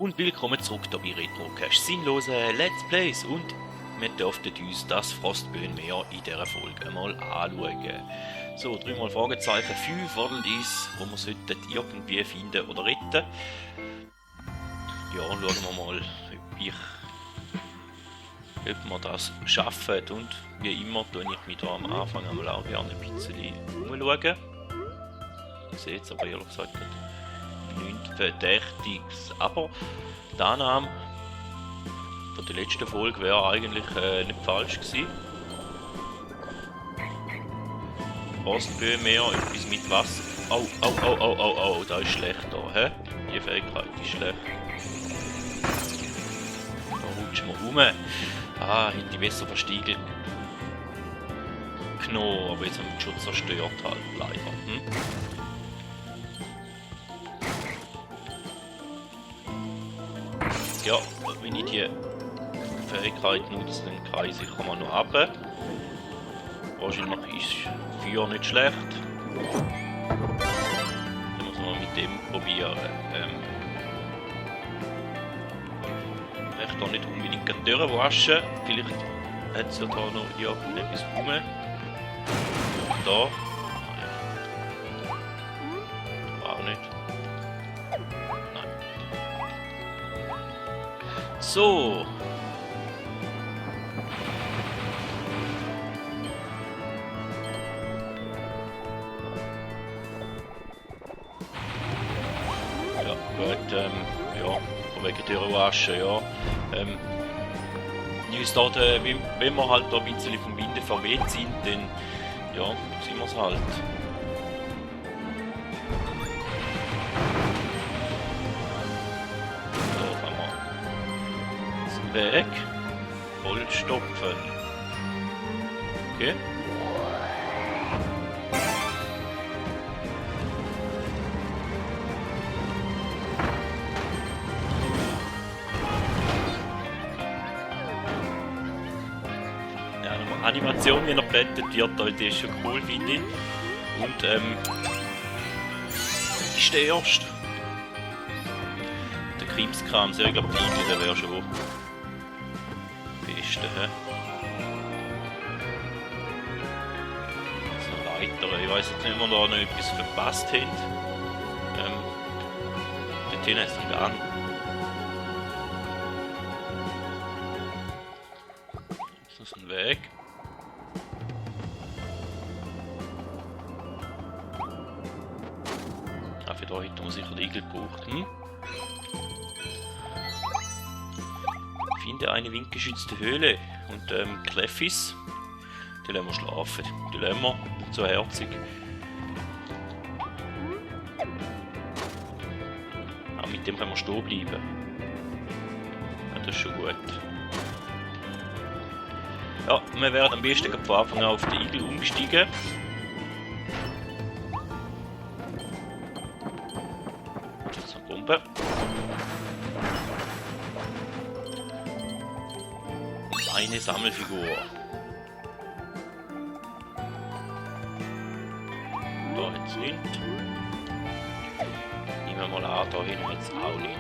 Und willkommen zurück hier bei Retrocast sinnlose Let's Plays und wir dürften uns das Frostböenmeer in dieser Folge mal anschauen. So, 3 Fragezeichen, 5 Waddle-Dees, die wir sollten irgendwie finden oder retten. Ja, schauen wir mal, ob wir das schaffen. Und wie immer tue ich mich da am Anfang einmal auch gerne ein bisschen umschauen. Ich sehe jetzt aber ehrlich gesagt nichts Verdächtiges, aber die Annahme von der letzten Folge wäre eigentlich nicht falsch gewesen. Frostböenmeer, etwas mit Wasser. Oh, da ist schlecht da, hä? Die Fähigkeit ist schlecht. Da rutschen wir rum. Ah, hätte ich besser verstiegen genommen, aber jetzt haben wir den Schutz zerstört halt, leider. Ja, wenn ich die Fähigkeit nutze, dann kann ich sicher mal noch ab. Wahrscheinlich ist Feuer nicht schlecht. Dann muss man mit dem probieren. Vielleicht auch nicht unbedingt die Türen waschen. Vielleicht hat es ja da noch irgendetwas rum. Da. Auch nicht. So. Ja, gut, ja, von wegen Türen waschen, ja. Uns da, wenn wir halt da ein bisschen vom Winde verweht sind, dann, ja, sind wir es halt. Weg. Vollstopfen. Okay. Ja, eine Animation, wie er geblättert wird, die ist schon cool, finde ich. Und ist der erste. Der Krimskrams, ja, ich glaube, die Igel, der wäre schon beste, hä? So weiter. Ich weiss jetzt nicht, ob wir da noch etwas verpasst haben. Dort hinten ist ein Gang. Das ist ein Weg. Ah, für da hätten wir sicher die Igel gebraucht. Finde eine windgeschützte Höhle und Kleffis, die lassen wir schlafen, die lassen wir, so herzig. Auch mit dem können wir stehen bleiben. Ja, das ist schon gut. Ja, wir werden am besten von Anfang an auf den Igel umsteigen. Das ist eine Bombe. Eine Sammelfigur. Da jetzt nicht. Nehmen wir mal an, da hinten jetzt auch nicht.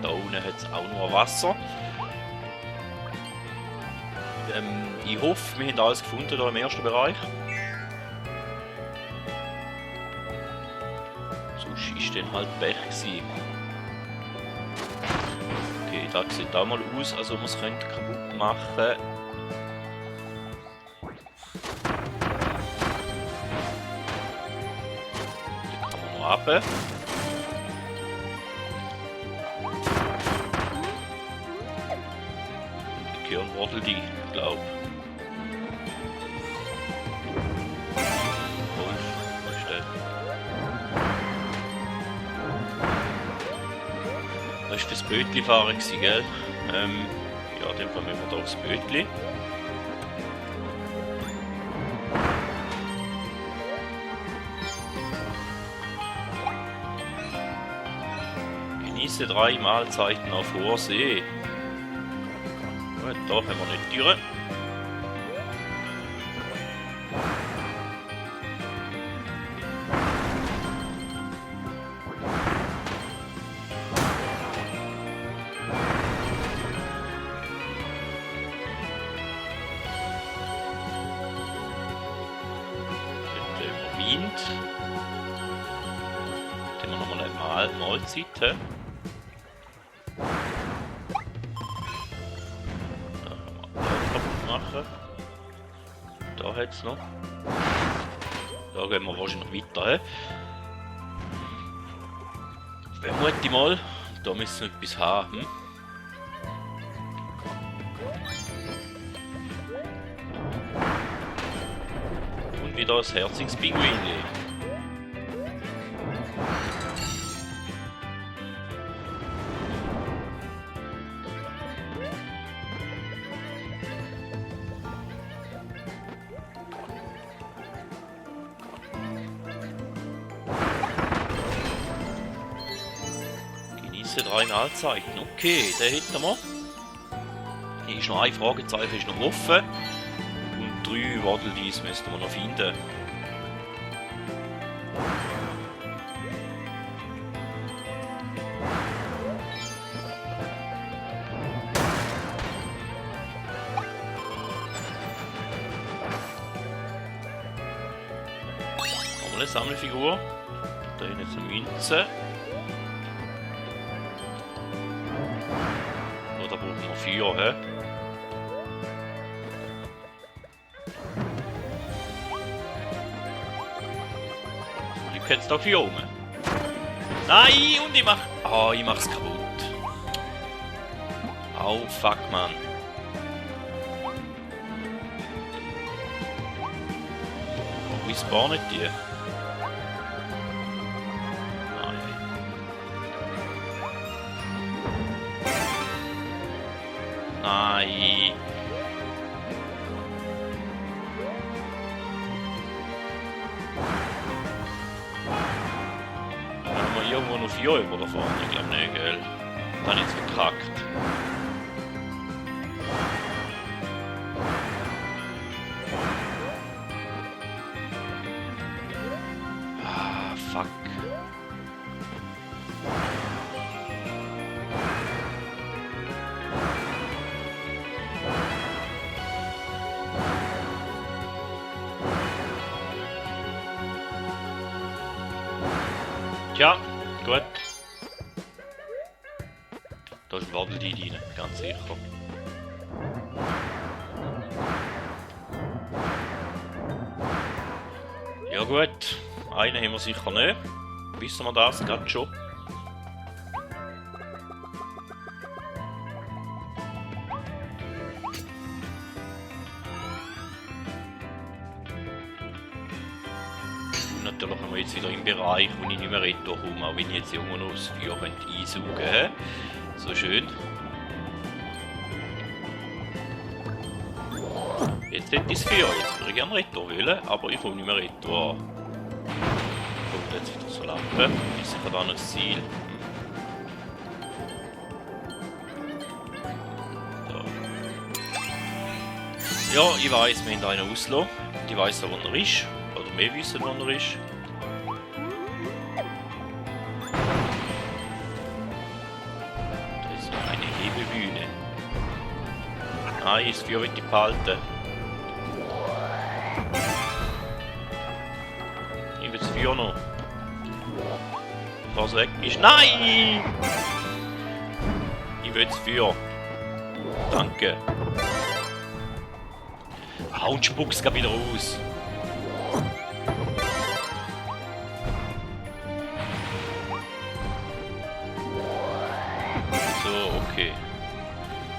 Da unten hat es auch nur Wasser. Ich hoffe, wir haben alles gefunden hier im ersten Bereich. Sonst ist dann halt Pech gewesen. Okay, da sieht auch mal aus, also man es könnte kaputt machen. Da kann man noch runter. Die gehören Waddle-Dee, ich glaube. Was ist das? Das war fürs Bötli fahren, gell? Ja, dann fahren wir da aufs Bötli. Genieße 3 Mahlzeiten auf hoher See. Gut, da haben wir nicht Türen. verdient. Dann haben wir nochmal eine Mahlzeit. He? Da können wir auch kaputt machen. Da hat es noch. Da gehen wir wahrscheinlich weiter. He? Vermute ich mal, da müssen wir etwas haben. Und wieder das herziges Pinguinli. Genieße 3 Mahlzeiten. Okay, den hätten wir. Hier ist noch ein Fragezeichen, ist noch offen. Und 3 Waddle-Dees müssten wir noch finden. Haben wir eine Sammelfigur. Da hinten ist eine Münze. Da brauchen wir 4, hä? Ich kann jetzt da 4 rum. Nein, und ich mach... Oh, ich mach's kaputt. Oh, fuck, man. Oh, wie spawnen die? Nein. Haben wir irgendwo noch 4 über da vorne? Ich glaube nicht, gell? Da habe ich jetzt verkackt. Ah, fuck. Tja, gut. Da ist ein Waddle-Dee rein, ganz sicher. Ja gut, einen haben wir sicher nicht. Wissen wir das gerade schon. Natürlich haben wir jetzt wieder im Bereich, wo ich nicht mehr retour komme, auch wenn ich jetzt irgendwo noch das Feuer einsaugen könnte. So schön. Jetzt hätte ich das Feuer, jetzt würde ich gerne retour wollen, aber ich komme nicht mehr retour. Kommt jetzt wieder so Lampe, ist sicher da noch das Ziel. Da. Ja, ich weiss, wir haben einen ausgelassen. Ich weiss, wo er ist. Oder wir wissen, wo er ist. Da ist noch eine Hebebühne. Nein, das Feuer will ich behalten. Ich will das Feuer noch. Bevor es weg ist. Nein! Ich will das Feuer. Danke. Ah, und spuck's gerade wieder raus. So, okay.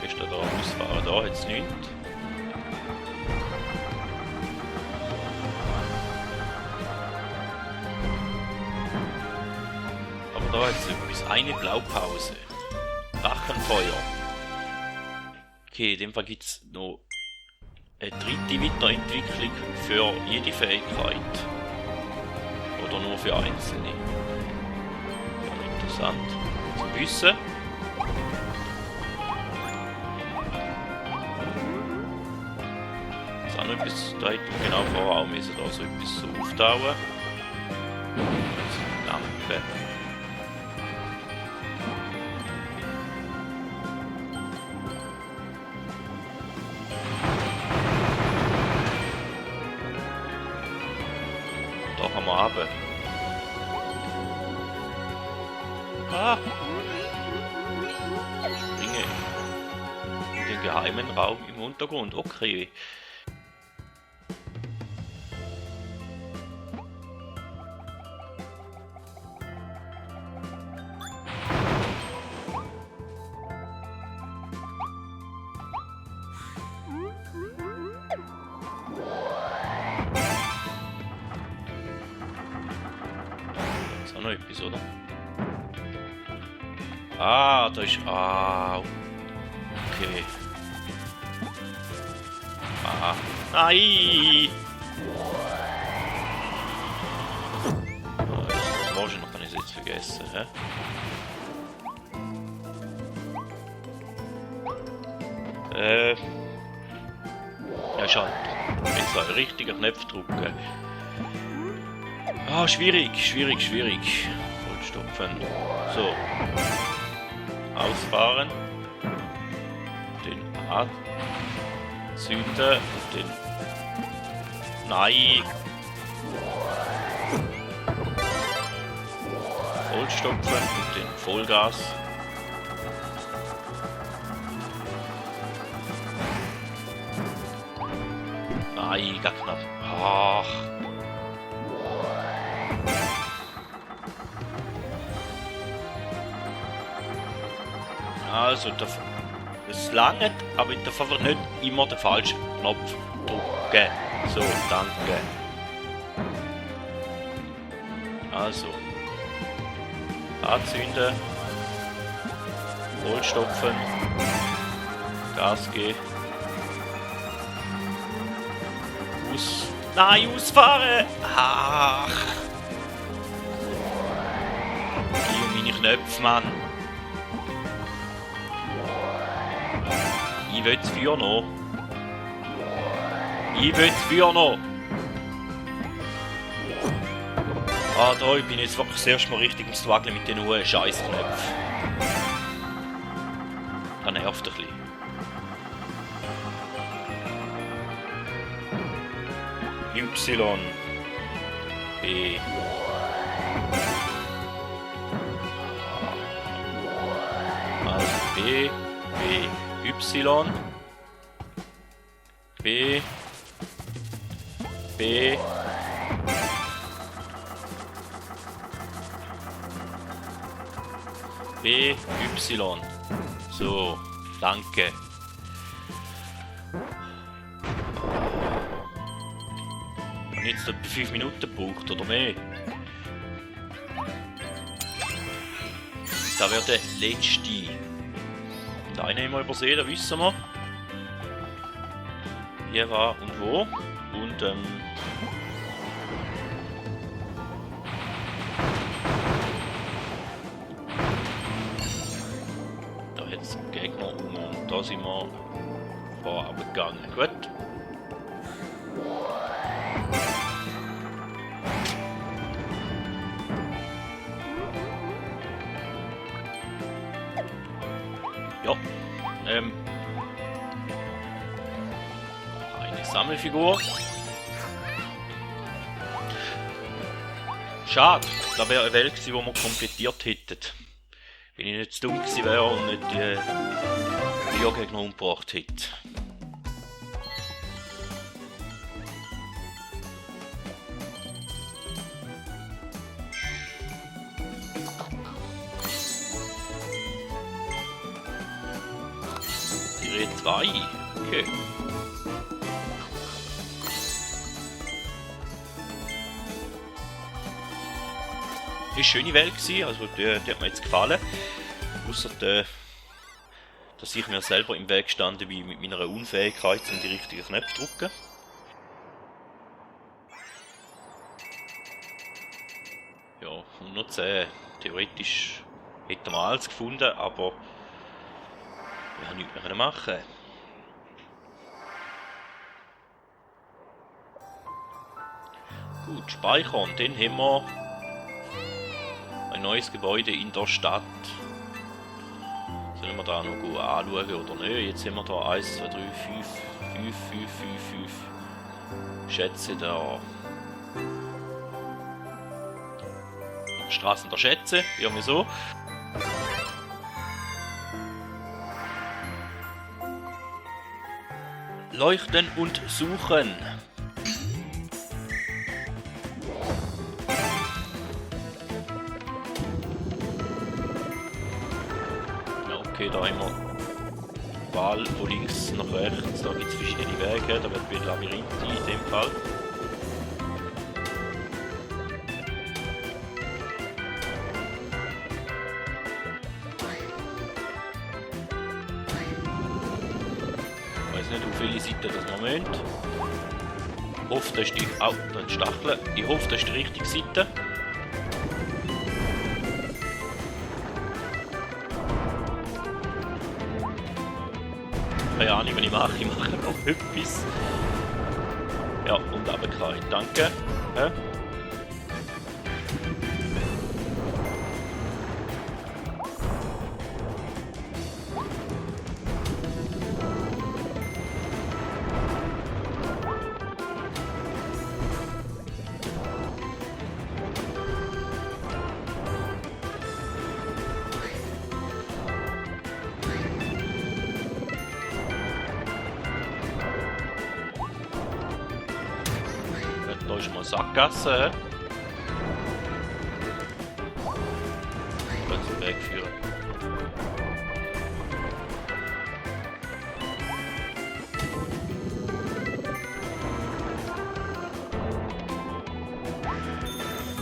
Ist da ausfahren? Da jetzt nichts. Aber da jetzt etwas. Eine Blaupause. Drachenfeuer. Okay, in dem Fall gibt es noch eine dritte Weiterentwicklung für jede Fähigkeit. Oder nur für einzelne. Ja, interessant zu wissen. Das ist auch noch etwas, da hätten wir genau vorher auch müssen, da so etwas so auftauen. Lampe. Da kann man runter. Ah! Springe. In den geheimen Raum im Untergrund. Okay. Ist auch noch etwas, oder? Ah, da ist... Ah, okay. Ah, nein! Wahrscheinlich kann ich es jetzt vergessen, hä? Ja, schade. Jetzt soll ich richtiger Knopf drücken. Ah, schwierig. Vollstopfen. So. Ausfahren. Den anzünden. Den... Nein. Vollstopfen und den Vollgas. Nein, gar knapp. Ach. Also, es langt, aber ich darf einfach nicht immer den falschen Knopf drücken. So, danke. Also. Anzünden. Vollstopfen. Gas geben. Nein, ausfahren! Ach! Hier meine Knöpfe, Mann! Ich will das Feuer noch! Ah, da, ich bin jetzt wirklich das erste Mal richtig ins Wackeln mit den hohen Scheißknöpfen. Das nervt ein bisschen. Y, B, also B, Y, B, B, B, Y. So, danke. Jetzt etwa 5 Minuten gebraucht oder mehr. Da wird der letzte. Den einen haben wir übersehen, da wissen wir. Hier war und wo. Und da hat es Gegner und da sind wir vorabgegangen. Gut. Ja, eine Sammelfigur. Schade, da wäre eine Welt gewesen, die wir komplettiert hätten. Wenn ich nicht zu dumm gewesen wäre und nicht die Gegner umgebracht hätte. Tier 2, okay. Das war eine schöne Welt, also die hat mir jetzt gefallen. Ausser dass ich mir selber im Weg standen bin mit meiner Unfähigkeit, um die richtigen Knöpfe zu drücken. Ja, 110. Theoretisch hätten wir alles gefunden, aber wir haben nichts mehr machen. Gut, speichern. Dann haben wir ein neues Gebäude in der Stadt. Sollen wir da noch gut anschauen oder nicht? Jetzt haben wir da 1, 2, 3, 5, 5 Schätze da. Straßen der Schätze, irgendwie so. Leuchten und suchen. Ja, okay, da haben wir Wahl von links nach rechts. Da gibt es verschiedene Wege. Da wird wieder Labyrinth in dem Fall. Ich weiß nicht, auf welche Seite das wir müssen. Ich hoffe, das ist die... Oh, da ist Stachel. Ich hoffe, das ist die richtige Seite. Keine Ahnung, was ich mache. Ich mache noch etwas. Ja, und runtergefallen. Danke. Ja. Da ist mal Sackgasse. Ich den Weg führen.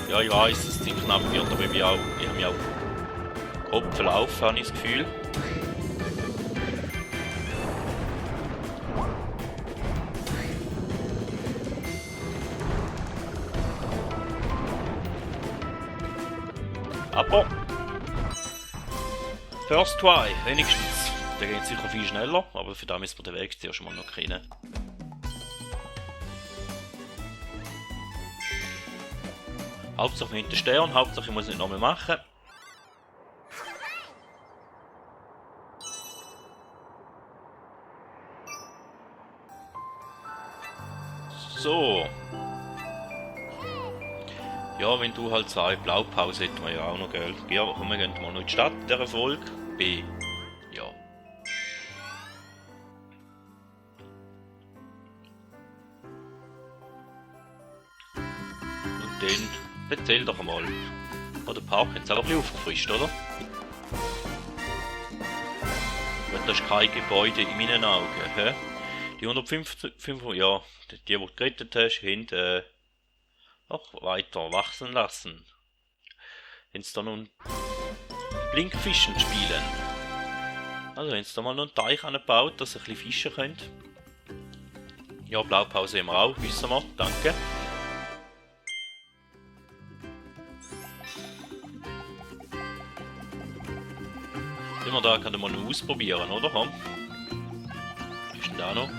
Ja, ich weiß, dass es knapp wird, aber ich habe mich auch Kopf verlaufen, habe ich das Gefühl. Aber First Try, wenigstens. Der geht sicher viel schneller, aber für das müssen wir den Weg zuerst mal noch kennen. Hauptsache mit den Stern, Hauptsache ich muss nicht nochmal machen. So. Ja, wenn du halt sagst, Blaupause hätten wir ja auch noch, gell? Ja, komm, wir gehen mal noch in die Stadt, der Erfolg. B. Ja. Und dann, erzähl doch mal. Oh, der Park hat jetzt auch ein bisschen aufgefrischt, oder? Und das ist kein Gebäude in meinen Augen, hä? Die 150, ja, die du gerettet hast, haben noch weiter wachsen lassen. Wenn es da nun Blinkfischen spielen. Also wenn es da mal noch einen Teich anbaut, dass ihr ein bisschen fischen könnt. Ja, Blaupause haben wir auch, wissen wir, danke. Immer da kann man noch ausprobieren, oder? Komm. Was ist denn da noch?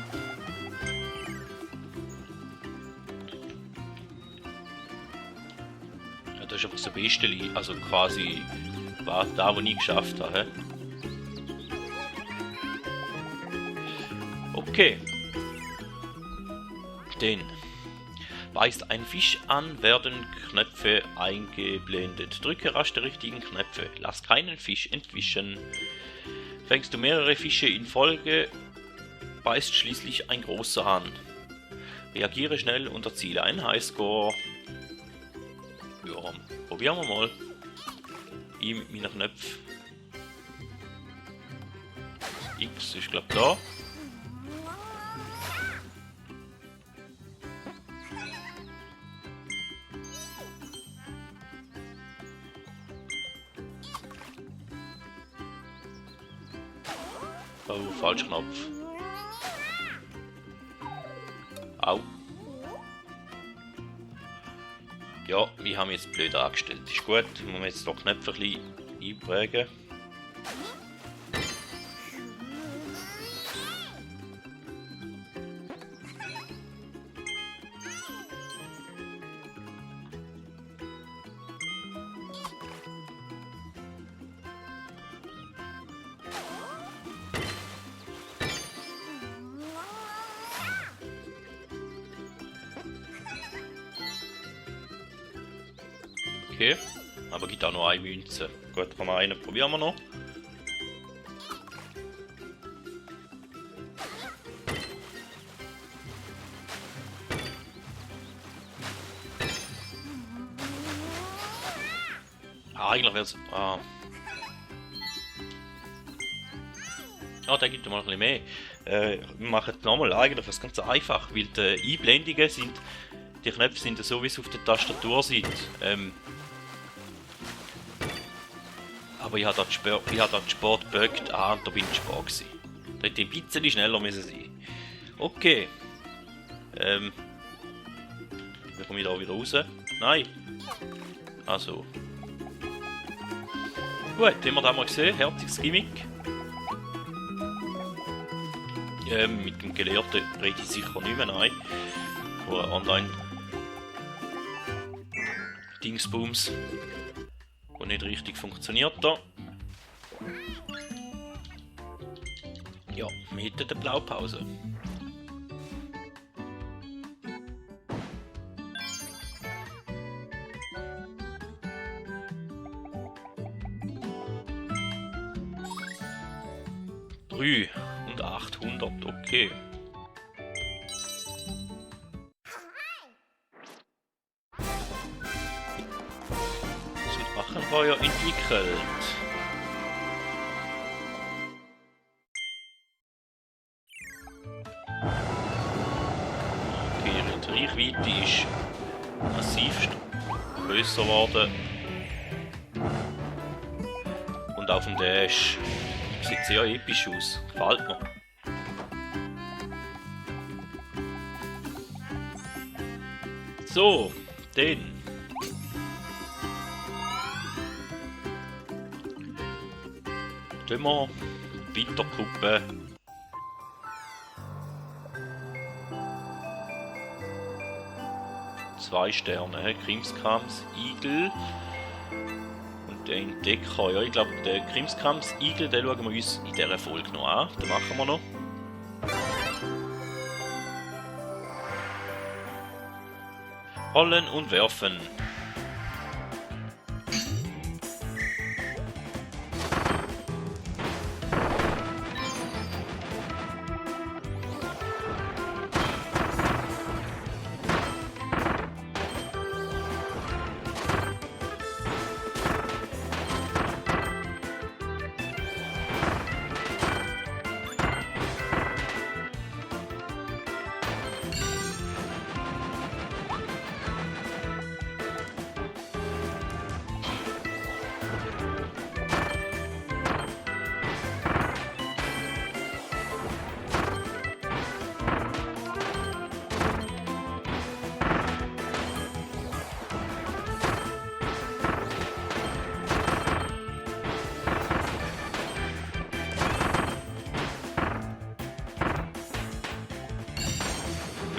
Ja, das ist einfach so ein Besteli, also quasi war da, wo ich geschafft habe. Okay. Den. Weist ein Fisch an, werden Knöpfe eingeblendet. Drücke rasch die richtigen Knöpfe. Lass keinen Fisch entwischen. Fängst du mehrere Fische in Folge, beißt schließlich ein großer an. Reagiere schnell und erziele einen Highscore. Ja, probieren wir mal. Ich mit meinen Knöpfen. X ist glaube da. Oh, falsch Knopf. Au. Ja, wir haben jetzt blöd angestellt. Ist gut, wir müssen jetzt doch Knöpfe ein bisschen einprägen. Okay. Aber gibt auch noch eine Münze. Gut, kann man einen probieren wir noch. Eigentlich wäre es. Der gibt mal ein bisschen mehr. Wir machen es nochmal eigentlich das ganz einfach, weil die Einblendungen sind. Die Knöpfe sind so, wie es auf der Tastatur sind. Aber ich habe da Sport gebögt. Und da bin ich Sport gewesen. Da hätte ich ein bisschen schneller müssen sein. Okay. Wie komme ich da wieder raus? Nein. Also. Gut, haben wir das mal gesehen. Herziges Gimmick. Mit dem Gelehrten rede ich sicher nicht mehr, nein. Oder online Dingsbums, der nicht richtig funktioniert da. Ja, wir hätten eine Blaupause. Und 800, okay. So, Drachenfeuer entwickelt. Okay, die Reichweite ist massiv grösser geworden. Und auf dem Dash sieht sehr episch aus. Gefällt mir. So, dann. Tun wir weiter gucken. Zwei Sterne, Krimskrams Igel und der Entdecker. Ja, ich glaube, der Krimskrams Igel, den schauen wir uns in dieser Folge noch an. Den machen wir noch. Rollen und werfen.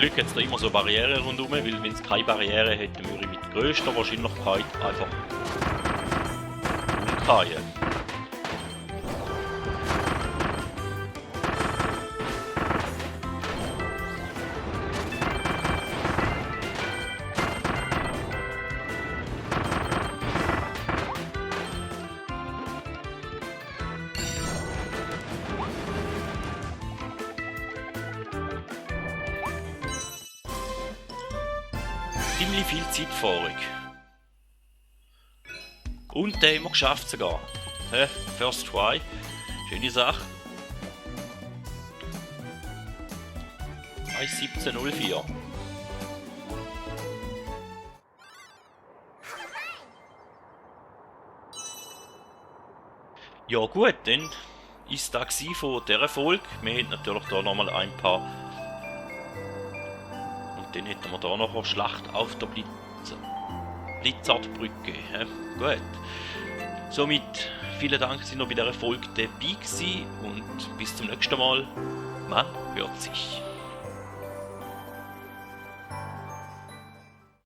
Glück jetzt da immer so Barrieren rundherum, weil wenn es keine Barriere hätte, würde ich mit größter Wahrscheinlichkeit einfach umkehren. Ziemlich viel Zeit vorig. Und den haben wir geschafft sogar. First try. Schöne Sache. 1:17:04. Ja gut, dann ist das von dieser Folge. Wir haben natürlich da nochmal ein paar. Dann hätten wir da noch eine Schlacht auf der Blizzardbrücke. Gut. Somit vielen Dank, dass ihr noch bei dieser Folge dabei gewesen und bis zum nächsten Mal. Man hört sich.